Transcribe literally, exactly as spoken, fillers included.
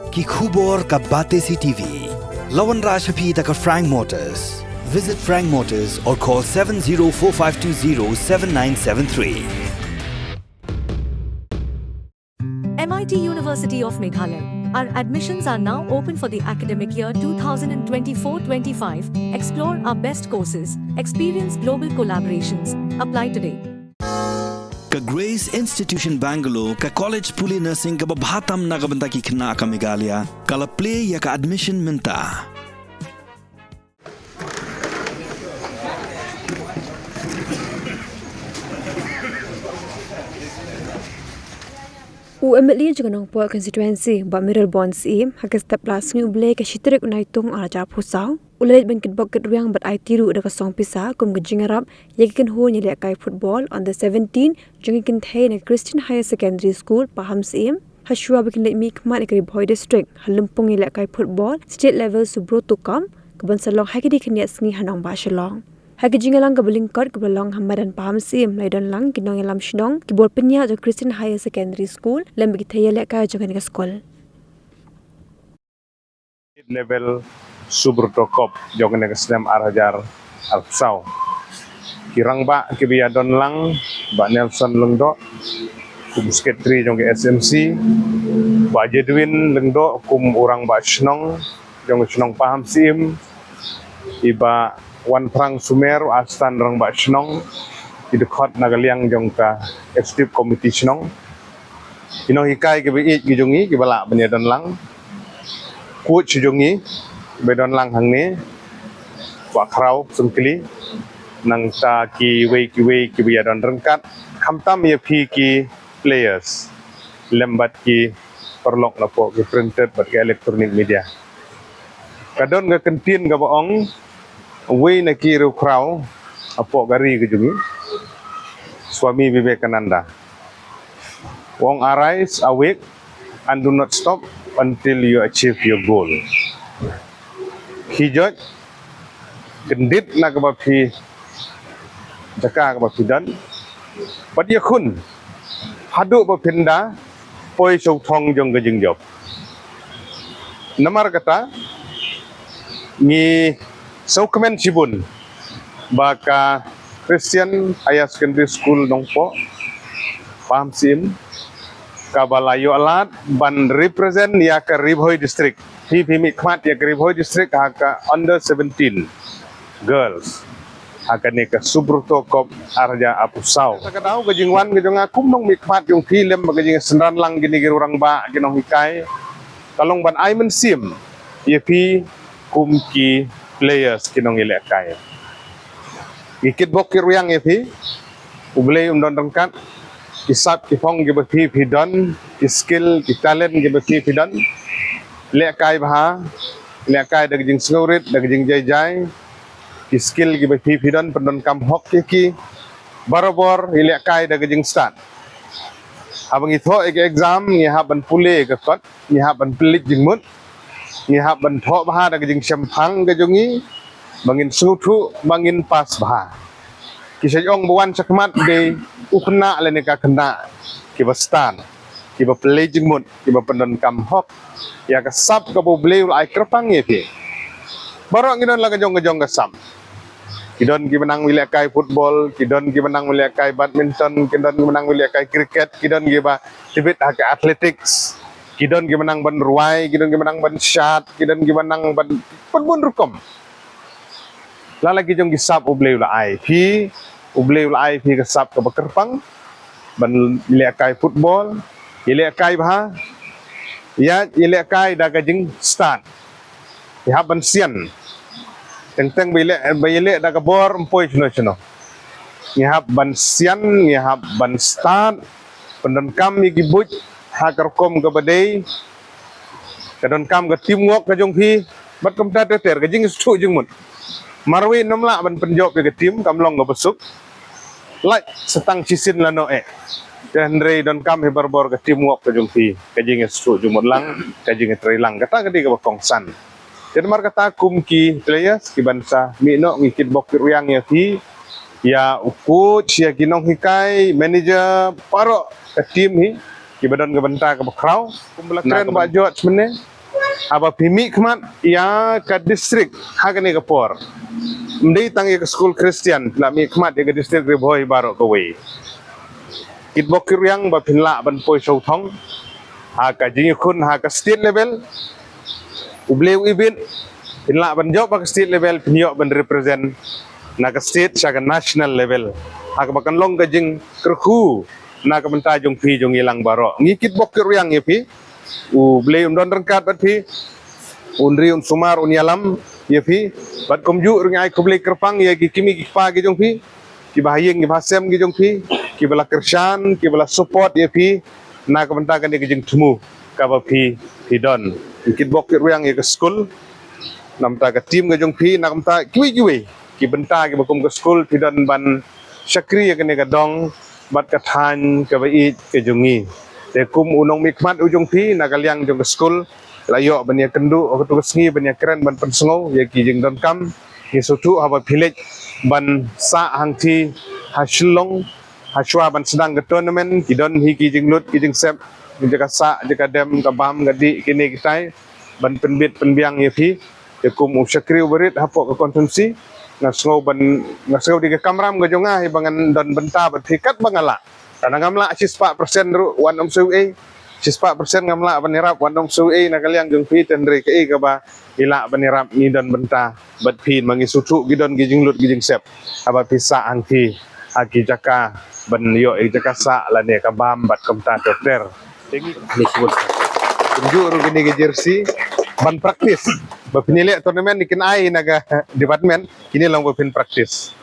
Ki khubor ka Batesi T V. La wanrah sha phi da ka Frank Motors. Visit Frank Motors or call seven zero four five two zero seven nine seven three. M I T University of Meghalaya. Our admissions are now open for the academic year two thousand twenty-four twenty-five. Explore our best courses, experience global collaborations. Apply today. Ka Grace Institution Bangalore, ka college pule nursing kaba bha tam na ka bynta ki khynnah ka Meghalaya, ka la plie ïa ka admission mynta. U M L A jong ka Nongpoh constituency, Bah Mayralborn Syiem, ha ka step la sngi U Blei ka shi tarik u Naitung arhajar arphew saw, u la leit ban kitbok kitrwiang bad aiti ruh da ka song pisa kum ka jingïarap ïa ki kynhun ïalehkai football under seventeen jong ki kynthei na Christian Higher Secondary School Pahamsyiem, ha shuwa ba kin leit mihkhmat ïa ka Ri Bhoi District ha lympung ïalehkai football state level Subroto Cup, kaban sa long ha ka dei khyndiat sngi ha nongbah Shillong. Ha ka jingïalang kaba lyngkot kaba la long ha madan Pahamsyiem, la ïadon lang ki nongïalam shnong, ki bor pynïaid jong Christian Higher Secondary School lem bad ki thei ïalehkai jong kane ka skul. Level Subroto Cup jong kane ka snem arhajar arphew saw. Ki rangbah kiba ïadon lang, Bah Nelson Lyngdoh kum secretary jong ka S M C, Bah Jedwin Lyngdoh kum u rangbah shnong jong ka shnong Pahamsyiem, i Bah Wanphrang Sumer, u assistant rangbah shnong, i dkhot na ka liang jong ka executive committee shnong. Ki nonghikai kiba ïeit ki jong ngi kiba lah ban ïadon lang. Coach jong ngi ba ïadon lang hangne, Bah Khraw Sumkli, nangta kiwei kiwei kiba ïadon ryngkat, khamtam ïa phi ki players lem bad ki paralok napoh ki printed bad ki electronic media. Ka don ka kyntien kaba ong, uwei na ki riewkhraw hapoh ka ri ka jong ngi, Swami Vivekananda, u ong, "Arise, awake, and do not stop until you achieve your goal." Khie joit, kyndit na kaba phi, jaka kaba phi don, bad ïakhun haduh ba phin da poi sha u thong jong ka jingjop. Namar kata, ngi sngewkmen shibun ba ka Christian Higher Secondary School Nongpoh Pahamsyiem, kaba la ïoh lad ban represent ïa ka Ri Bhoi District. Phi, phi mihkhmat ïa ka Ri Bhoi District ha ka under seventeen girls ha kane ka Subroto Cup arhajar arphew saw. Ka daw ka jingwan ka jong nga kum nongmihkhmat jong phi lem bad ka jingsynran lang kine ki rangbah, ki nonghikai, ka long ban ai mynsiem ïa phi kum ki players, ki nongïalehkai. Ngi kitbok kitrwiang ïa phi. U Blei un don ryngkat. Ki sap ki phong kiba phi phi don, ki skill, ki talent kiba phi phi don, lehkai bha, lehkai da ka jingsngewrit, da ka jingjai jai. Ki skill kiba phi phi don, pyndonkam hok ïa ki. Barabor ïalehkai da ka jingstad. Haba ngi thoh ïa ka exam, ngi hap ban pule ïa ka kot, ngi hap ban pynleit jingmut, ngi hap ban thoh bha da ka jingshemphang ka jong ngi ba ngin sngewthuh ba ngin pass bha. Ki shah ong ba wan shakhmat dei u khynnah lane ka khynnah kiba stad, kiba pynleit jingmut, kiba pyndonkam hok ïa ka sap kaba U Blei u la ai kyrpang ïa phi. Baroh ngi don la ka jong ka jong ka sap. Ki don kiba nang ïalehkai football, ki don kiba nang ïalehkai badminton, ki don kiba nang ïalehkai cricket, ki don kiba tbit ha ka athletics, ki don kiba nang ban rwai, ki don kiba nang ban shad, ki don kiba nang ban, ban bun rukom. La la ki jong ki sap U Blei u la ai phi, U Blei u la ai phi ka sap kaba kyrpang ban ïalehkai football, ïalehkai bha, ïa, ïalehkai da ka jingstad. Ngi hap ban sian. Teng teng ba ïaleh, ba ïaleh da ka bor ym poi shano shano. Ngi hap ban sian, ngi hap ban stad, pyndonkam ïa ki buit ha ka rukom kaba dei, ka donkam ka teamwork ka jong phi, bad kumta ter ter, ka jingsngewthuh jingmut. Marwei nym lah ban pynjop ïa ka team, kam long kaba suk. Lait sa tang shisien lano eh. Te hynrei donkam hi barabor ka teamwork ka jong phi, ka jingsngewthuh jingmut lang, ka jingtrei lang. Kata ka dei kaba kongsan. Te namar kata kum ki players kiban sa mih noh ngi kitbok kitrwiang ïa phi, ïa u coach, ïa ki nonghikai, manager, baroh ka team hi, kiba don ka bynta kaba khraw. Kumba la kren Bah George mynne, Haba phi mih khmat ïa ka district ha kane ka por, ym dei tang ïa ka skul Khristan, phi la mih khmat ïa ka district Ri Bhoi baroh kawei. Kitbok kitrwiang ba phin lah ban poi shongthong ha ka jingïakhun ha ka state level. U Blei u ibit, phin lah ban jop ha ka state level, phin ïoh ban represent na ka state sha ka national level, ha kaba kan long ka jingkyrkhu na ka bynta jong phi jong ngi lang baroh. Ngi kitbok kitrwiang ïa phi. U Blei un don ryngkat bad phi. Un ri, un sumar, un ïalam ïa phi. Bad kumjuh ruh ngi ai khublei kyrpang ïa ki kmie ki kpa ki jong phi, kiba ha ïing kiba ha sem ki jong phi, kiba la kyrshan, kiba la support ïa phi na ka bynta kane ka jingthmu kaba phi, phi don. Ngi kitbok kitrwiang ïa ka skul, na bynta ka team ka jong phi, na ka bynta kiwei kiwei ki bynta kiba kum ka skul phi don ban shakri ïa kane ka dong bad ka thaiñ kaba ïeit ka jong ngi. Te kum u nongmihkhmat u jong phi na ka liang jong ka skul, la ïoh ban ïakynduh ha katu ka sngi ban ïakren ban pynsngew ïa ki jingdonkam. Ngi sngewthuh haba phi leit ban sah hangthie ha Shillong, ha shuwa ban sdang ka tournament, ki don hi ki jinglut ki jingsep, ki jaka sah, jaka dem, ka bam, ka dih, kine kitai, ban pynbit pynbiang ïa phi. Te kum u shakri uba rit hapoh ka constituency, nga sngew ban, nga sngew dei ka kamram ka jong nga hi ba ngan don bynta bad phi katba nga lah. Lada ngam lah shispah persen ruh, wat nym suiei. Shispah persen ngam lah ban ïarap, wat nym suiei, na ka liang jong phi, hynrei kaei kaba ngi lah ban ïarap, ngi don bynta bad phi, ma ngi sngewthuh ki don ki jinglut ki jingsep haba phi sah hangthie ha ki jaka ban ïoh ïa ki jaka sah lane ka bam bad kumta ter ter. Te ngi, kumjuh ruh kine ki jersey ban practice. Ba phin ïaleh tournament, kin ai na ka department, kine long ba phin practice.